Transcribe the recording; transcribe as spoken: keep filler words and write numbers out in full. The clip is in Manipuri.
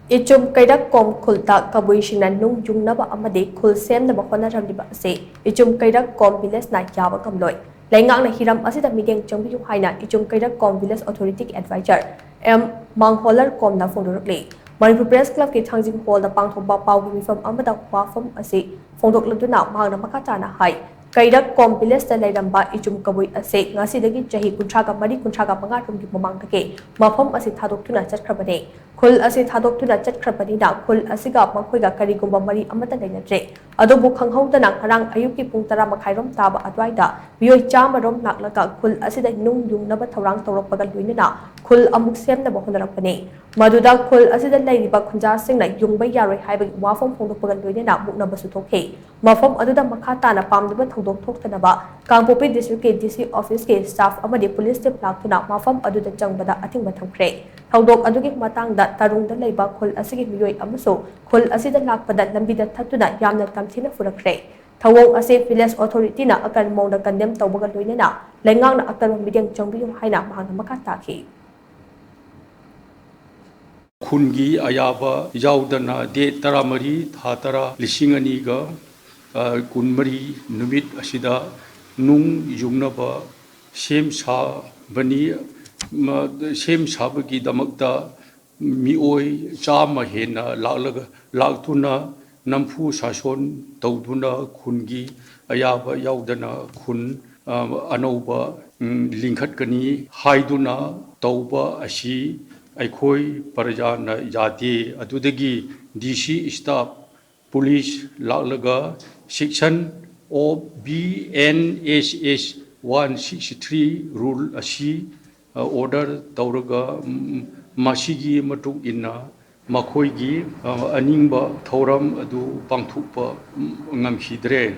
ꯏꯆꯨꯝ ꯀꯩꯔꯛ ꯀꯣꯝ ꯈꯨꯜꯗ ꯀꯕꯨꯏꯁꯤꯡꯅ ꯅꯨꯡ ꯌꯨꯡꯅꯕ ꯑꯃꯗꯤ ꯈꯨꯜ ꯁꯦꯝꯅꯕ ꯍꯣꯠꯅꯔꯝꯂꯤꯕ ꯑꯁꯤ ꯏꯆꯨꯝ ꯀꯩꯔꯛ ꯀꯣꯝ ꯚꯤꯂꯦꯖꯅ ꯌꯥꯕ ꯉꯝꯂꯣꯏ꯫ ꯂꯩꯉꯥꯛꯅ ꯍꯤꯔꯝ ꯑꯁꯤꯗ ꯃꯤꯠꯌꯦꯡ ꯆꯪꯕꯤꯌꯨ ꯍꯥꯏꯅ ꯏꯆꯨꯝ ꯀꯩꯔꯛ ꯀꯣꯝ ꯚꯤꯂꯦꯖ ꯑꯣꯊꯣꯔꯤꯇꯤꯒꯤ ꯑꯦꯗꯚꯥꯏꯖꯔ ꯑꯦꯝ ꯃꯥꯡꯍꯣꯂꯔ ꯀꯣꯝꯅ ꯐꯣꯡꯗꯣꯔꯛꯂꯤ꯫ ꯃꯅꯤꯄꯨꯔ ꯄ꯭ꯔꯦꯁ ꯀ꯭ꯂꯕꯀꯤ ꯊꯥꯡꯖꯤꯡ ꯍꯣꯜꯗ ꯄꯥꯡꯊꯣꯛꯄ ꯄꯥꯎꯒꯤ ꯃꯤꯐꯝ ꯑꯃꯗ ꯋꯥꯐꯝ ꯑꯁꯤ ꯐꯣꯡꯗꯣꯛꯂꯗꯨꯅ ꯃꯍꯥꯛꯅ ꯃꯈꯥ ꯇꯥꯅ ꯍꯥꯏ, ꯀꯩꯔꯛ ꯀꯣꯝ ꯚꯤꯂꯦꯖꯇ ꯂꯩꯔꯝꯕ ꯏꯆꯨꯝ ꯀꯕꯨꯏ ꯑꯁꯤ ꯉꯁꯤꯗꯒꯤ ꯆꯍꯤ ꯀꯨꯟꯊ꯭ꯔꯥꯒ ꯃꯔꯤ, ꯀꯨꯟꯊ꯭ꯔꯥꯒ ꯃꯉꯥ ꯔꯣꯝꯒꯤ ꯃꯃꯥꯡꯗꯒꯤ ꯃꯐꯝ ꯑꯁꯤ ꯊꯥꯗꯣꯛꯇꯨꯅ ꯆꯠꯈ꯭ꯔꯕꯅꯤ꯫ ꯈꯨꯜ ꯑꯁꯤ ꯊꯥꯗꯣꯛꯇꯨꯅ ꯆꯠꯈ꯭ꯔꯕꯅꯤꯅ ꯈꯨꯜ ꯑꯁꯤꯒ ꯃꯈꯣꯏꯒ ꯀꯔꯤꯒꯨꯝꯕ ꯃꯔꯤ ꯑꯃꯠꯇ ꯂꯩꯅꯗ꯭ꯔꯦ꯫ ꯑꯗꯨꯕꯨ ꯈꯪꯍꯧꯗꯅ ꯉꯔꯥꯡ ꯑꯌꯨꯛꯀꯤ ꯄꯨꯡ ꯇꯔꯥ ꯃꯈꯥꯏꯔꯣꯝ ꯇꯥꯕ ꯑꯗꯨꯋꯥꯏꯗ ꯃꯤꯑꯣꯏ ꯆꯥꯝꯃ ꯔꯣꯝ ꯂꯥꯛꯂꯒ ꯈꯨꯜ ꯑꯁꯤꯗ ꯅꯨꯡ ꯌꯨꯡꯅꯕ ꯊꯧꯔꯥꯡ ꯇꯧꯔꯛꯄꯒ ꯂꯣꯏꯅꯅ ꯈꯨꯜ ꯑꯃꯨꯛ ꯁꯦꯝꯅꯕ ꯍꯣꯠꯅꯔꯛꯄꯅꯤ꯫ ꯃꯗꯨꯗ ꯈꯨꯜ ꯑꯁꯤꯗ ꯂꯩꯔꯤꯕ ꯈꯨꯟꯖꯥꯁꯤꯡꯅ ꯌꯨꯡꯕ ꯌꯥꯔꯣꯏ ꯍꯥꯏꯕꯒꯤ ꯋꯥꯐꯝ ꯐꯣꯡꯗꯣꯛꯄꯒ ꯂꯣꯏꯅꯅ ꯃꯨꯛꯅꯕꯁꯨ ꯊꯣꯛꯈꯤ꯫ ꯃꯐꯝ ꯑꯗꯨꯗ ꯃꯈꯥ ꯇꯥꯅ ꯄꯥꯝꯗꯕ ꯊꯧꯗꯣꯛ ꯊꯣꯛꯇꯅꯕ ꯀꯥꯡꯄꯣꯛꯄꯤ ꯗꯤꯁꯇ꯭ꯔꯤꯛꯀꯤ ꯗꯤ ꯁꯤ ꯑꯣꯐꯤꯁꯀꯤ ꯁ꯭ꯇꯥꯐ ꯑꯃꯗꯤ ꯄꯨꯂꯤꯁ ꯇꯤꯝ ꯂꯥꯛꯇꯨꯅ ꯃꯐꯝ ꯑꯗꯨꯗ ꯆꯪꯕꯗ ꯑꯊꯤꯡꯕ ꯊꯝꯈ꯭ꯔꯦ꯫ ꯊꯧꯗꯣꯛ ꯑꯗꯨꯒꯤ ꯃꯇꯥꯡꯗ ꯇꯔꯨꯡꯗ ꯂꯩꯕ ꯈꯨꯜ ꯑꯁꯤꯒꯤ ꯃꯤꯑꯣꯏ ꯑꯃꯁꯨ ꯈꯨꯜ ꯑꯁꯤꯗ ꯂꯥꯛꯄꯗ ꯂꯝꯕꯤꯗ ꯊꯠꯇꯨꯅ ꯌꯥꯝꯅ ꯇꯝꯊꯤꯅ ꯐꯨꯔꯛꯈ꯭ꯔꯦ꯫ ꯊꯧꯑꯣꯡ ꯑꯁꯤ ꯚꯤꯂꯦꯖ ꯑꯣꯊꯣꯔꯤꯇꯤꯅ ꯑꯀꯟꯕ ꯃꯑꯣꯡꯗ ꯀꯟꯗꯦꯝ ꯇꯧꯕꯒ ꯂꯣꯏꯅꯅ ꯂꯩꯉꯥꯛꯅ ꯑꯀꯟꯕ ꯃꯤꯠꯌꯦꯡ ꯆꯪꯕꯤꯌꯨ ꯍꯥꯏꯅ ꯃꯍꯥꯛꯅ ꯃꯈꯥ ꯇꯥꯈꯤ꯫ ꯈꯨꯟꯒꯤ ꯑꯌꯥꯕ ꯌꯥꯎꯗꯅ ꯗꯦꯠ ꯇꯔꯥꯃꯔꯤ ꯊꯥ ꯇꯔꯥ ꯂꯤꯁꯤꯡ ꯑꯅꯤꯒ, ꯑ, ꯀꯨꯟꯃꯔꯤ ꯅꯨꯃꯤꯠ ꯑꯁꯤꯗ ꯅꯨꯡ ꯌꯨꯡꯅꯕ ꯁꯦꯝ ꯁꯥꯕꯅꯤ꯫ ꯃ-, ꯁꯦꯝ ꯁꯥꯕꯒꯤꯗꯃꯛꯇ ꯃꯤꯑꯣꯏ ꯆꯥꯝꯃ ꯍꯦꯟꯅ ꯂꯥꯛꯂꯒ, ꯂꯥꯛꯇꯨꯅ ꯅꯝꯐꯨ ꯁꯥꯁꯣꯟ ꯇꯧꯗꯨꯅ ꯈꯨꯟꯒꯤ ꯑꯌꯥꯕ ꯌꯥꯎꯗꯅ ꯈꯨꯟ, ꯑ, ꯑꯅꯧꯕ, ꯎꯝ, ꯂꯤꯡꯈꯠꯀꯅꯤ ꯍꯥꯏꯗꯨꯅ ꯇꯧꯕ ꯑꯁꯤ ꯑꯩꯈꯣꯏ ꯄ꯭ꯔꯖꯥꯅ ꯌꯥꯗꯦ꯫ ꯑꯗꯨꯗꯒꯤ ꯗꯤ ꯁꯤ ꯁ꯭ꯇꯥꯐ ꯄꯨꯂꯤꯁ ꯂꯥꯛꯂꯒ section of B N S S one six three rule ꯑꯁꯤ, ꯑ, order ꯇꯧꯔꯒ, ꯎꯝ, ꯃꯁꯤꯒꯤ ꯃꯇꯨꯡ ꯏꯟꯅ ꯃꯈꯣꯏꯒꯤ, ꯑ, ꯑꯅꯤꯡꯕ ꯊꯧꯔꯝ ꯑꯗꯨ ꯄꯥꯡꯊꯣꯛꯄ, ꯎꯝ, ꯉꯝꯈꯤꯗ꯭ꯔꯦ꯫